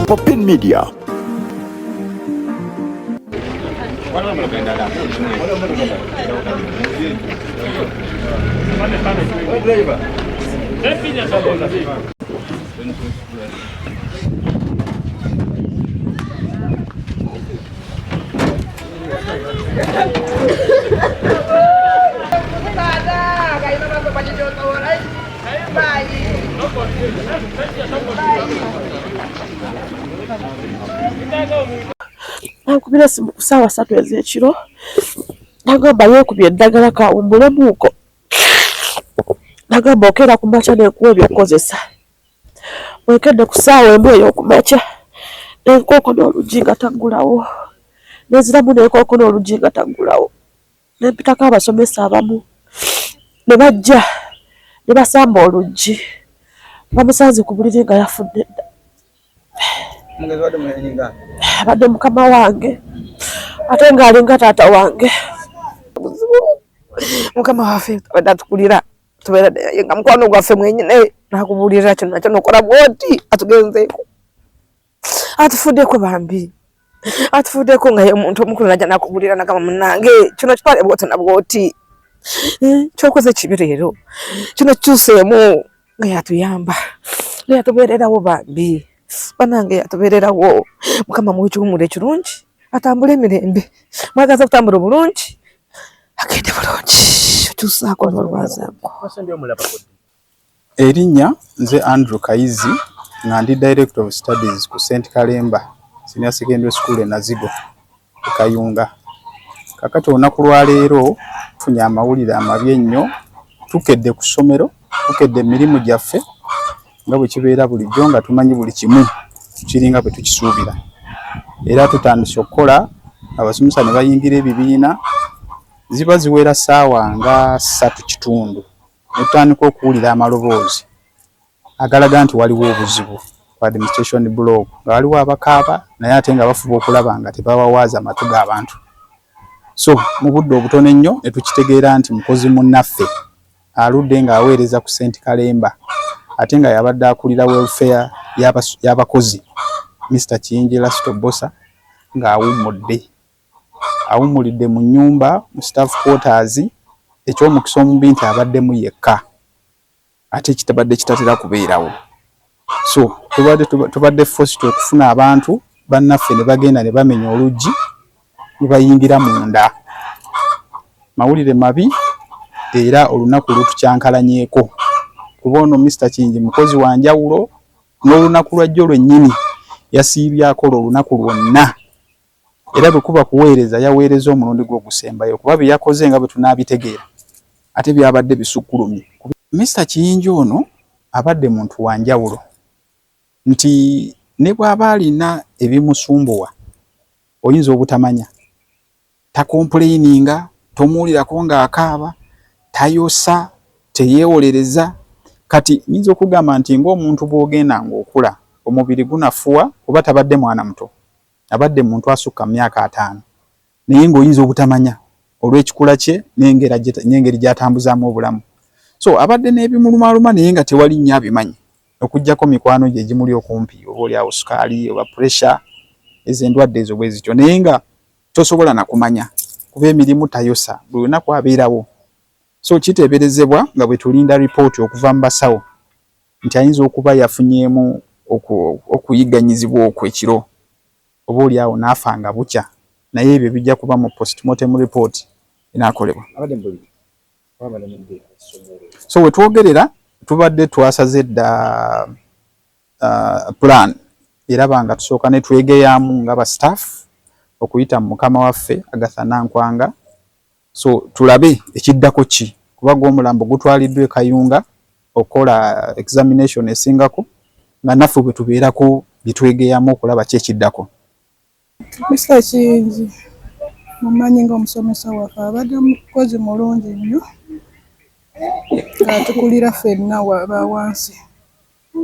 Popin Media. Nankubira esimu ku ssaawa 3 ez'ekiro nagamba yeekubye eddagala kawummulemuuko, nagamba okeera ku makya nenkuwa ebyokukozesa. Bwenkedde ku ssaawa 1 ey'okumakya nenkookona oluggi nga taggulawo, nenziramu nenkookona oluggi nga taggulawo. Ne mpitako abasomesa abamu ne bajja ne basamba oluggi, bamusanze ku buliri nga yafudde dda. Abadde mukama wange ate ng'alinga taata wange. Mukama waffe abadde atukulira tubeera naye nga mukwano gwaffe mwenyine, nakubuulira kino nakyo nokola bwoti, atugenzeeko atufuddeko bambi, atufuddeko nga ye muntu omukulu najja nakubulira nagamba munnange kino kitwale bwoti na bwoti, kyokoze kibi leero kino kikyuseemu, nga yatuyamba nga yatubeererawo bambi, banange yatubeererawo. Mukama muwe ekiwummulo ekirungi, atambule emirembe, mwagaza okutambula obulungi, agende bulungi, okyusaako n'olwazaako. Erinnya nze Andrew Kayizi nga ndi Director of Studies ku St Kalemba Senior Secondary School e Nazigo e Kayunga. Kakati olunaku lwaleero tufunye amawulire amabi ennyo, tukedde ku ssomero, tukedde emirimu gyaffe nga bwe kibeera bulijjo nga tumanyi buli kimu kiringa bwe tukisuubira. Era tutandise okukola, abasomesa ne bayingira ebibiina, ziba ziwera ssaawa nga 3:15 ne tutandika okuwulira amaloboozi agalaga nti waliwo obuzibu ku administration block, nga waliwo abakaaba naye ate nga bafuba okulaba nga tebawawaaza matu g'abantu. So mu budde obutono ennyo ne tukitegeera nti mukozi munnaffe aludde ng'aweereza ku St Kalemba ate nga yabadde akulira welfare y'abakozi Mr Kiyingi Lasto Bbosa ng'awummudde. Awummulidde mu nnyumba mu staff quarters, eky'omukisa omubi nti abaddemu yekka ate kitabadde kitatera kubeerawo. So tubadde forced okufuna abantu bannaffe ne bagenda ne bamenya oluggi ne bayingira munda. Mawulire mabi era olunaku lutukyankalanyeeko kuba ono Mr Kiyingi mukozi wa njawulo, n'olunaku lwa jjo lwennyini yasiibye akola olunaku lwonna, era bwe kuba kuweereza yaweereza omulundi gwe ogusembayo kuba bye yakoze nga bwe tunaabitegeera ate byabadde bisukkulumye. Mr Kiyingi ono abadde muntu wa njawulo nti ne bw'aba alina ebimusumbuwa oyinza obutamanya, takompuleyininga, tomuwulirako ng'akaaba, tayosa, teyeewolereza. Kati nyinza okugamba nti ng'omuntu bw'ogenda ng'okula omubiri gunafuwa, kuba tabadde mwana muto, abadde muntu asukka mu myaka 50, naye ng'oyinza obutamanya olw'ekikula kye n'engeri gy'atambuzaamu obulamu. So abadde n'ebimulumaluma naye nga tewali nnyo abimanyi, okuggyako mikwano gye egimuli okumpi, oba oli awo sukaali oba pressure, ezo endwadde ezo bwe zityo, naye nga tosobola na kumanya kuba emirimu tayosa, buli lunaku abeerawo. So kiteeberezebwa nga bwe tulinda ripooti okuva mu basawo nti ayinza okuba yafunyeemu okuyigganyizibwa okwo ekiro, oba oli awo n'afa nga bukya, naye ebyo bijja kuba mu postmortem report enaakolebwa. So we twogerera tubadde twasaze dda plan eraba nga tusooka ne twegeyaamu nga ba staff okuyita mu mukama waffe Agatha Nankwanga, so tulabe ekiddako ki, kuba gw'omulambo gutwaliddwa e Kayunga okukola examination esingako, nga naffe bwe tubeerako bye twegeyamu okulaba ki ekiddako. Mr Kiyingi mumanyi ng'omusomesa waffe, abadde mukozi mulungi nnyo ng'atukulira ffenna ba wansi.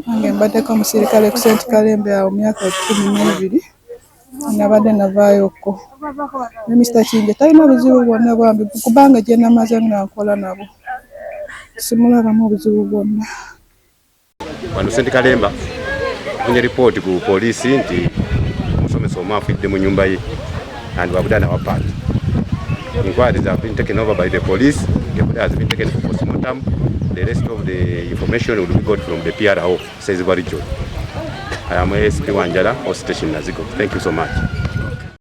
Nange mbaddeko omusirikale ku St Kalembe awo myaka 12 nabadde navaayokko. Ne Mr Kiyingi talina buzibu bwonna bwambi kubanga gye namaze nga nkola nabo simulabamu obuzibu bwonna. Wano St Kalemba Tufunye ripooti ku poliisi nti omusomesa omu afudde mu nyumba ye and wabudana wa part. Inquiries have been taken over by the police. The body has been taken for postmortem. The rest of the information will be got from the PRO, Sezibwa region. I am ASP Wanjala, Station Nazigo. Thank you so much.